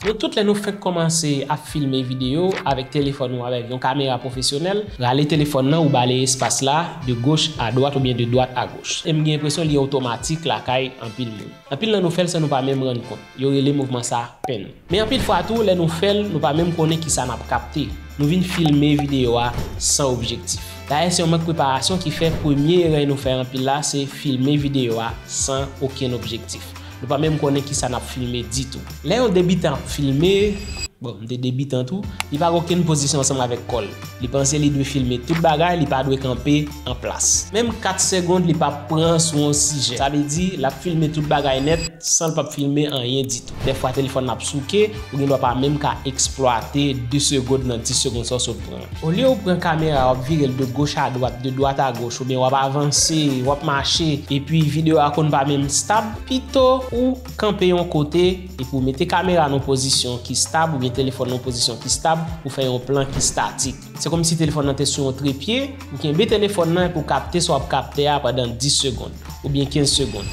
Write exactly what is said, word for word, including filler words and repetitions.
Nou tout, lè nou fèk kòmanse ap filme videyo avèk telefòn ou avèk yon kamera pwofesyonèl, rale telefòn nan ou bale espas la de gauche à droite oubyen de droite à gauche. E m gen enpresyon li otomatik lakay anpil moun. Anpil nan nou fè l san nou pa menm rann kont. Yo rele mouvman sa pen. Men anpil fwa tou, lè nou fè l, nou pa menm konnen kisa n ap kapte. Nou vin filme videyo a san objektif. Dayè, se yon mank preparasyon ki fè premye erè nou fè anpil la, se filme videyo a san okenn objektif. Nou pa menm konnen kisa n ap filme ditou. Lè yon debitan ap filme, bon, m te debitan tou, li pa gen okenn pozisyon ansanm avèk kò l. Li panse li dwe filme tout bagay, li pa dwe kanpe an plas. Menm kat segonn, li p ap pran sou yon sijè. Sa vle di, l ap filme tout bagay nèt, san l p ap filme anyen ditou. Dèfwa, telefòn nan ap souke, ou gen dwa pa menm ka eksplwate de segonn nan dis segonn sa w sot pran. Olye ou pran kamera, w ap vire l de gauche à droite, de droite à gauche, oubyen w ap avanse, w ap mache, epi videyo a konn pa menm stab, pito ou kanpe yon kote, epi w mete kamera nan yon pozisyon ki stab, oubyen telefòn nan yon pozisyon ki stab, pou fè yon plan ki statik. Se kòmsi telefòn nan te sou yon trepye, ou kenbe telefòn nan epi w kapte sa w ap kapte a pandan dis segonn, oubyen kenz segonn.